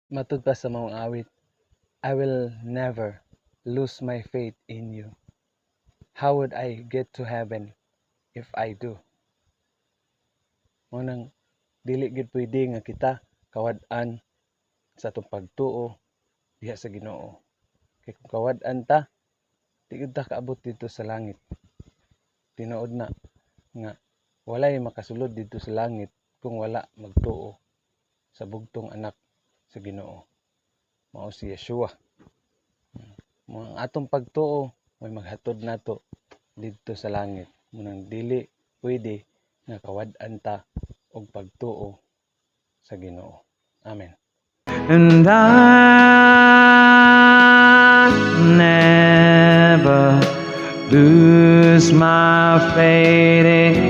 Matud pa sa maong awit, "I will never lose my faith in you. How would I get to heaven if I do?" Mao nang dili gid pwede nga kita kawad-an sa atong pagtuo diha sa Ginoo. Kay kung kawad-an ta, di gid ta kaabot didto sa langit. Tinuod na nga walay makasulod didto sa langit kung wala magtuo sa bugtong anak sa Ginoo. Mao si Yeshua. Mao ang atong pagtuo may maghatod nato didto sa langit. Mao nang dili pwede nga kawad-an ta og pagtuo sa Ginoo. Amen. And I never lose my faith in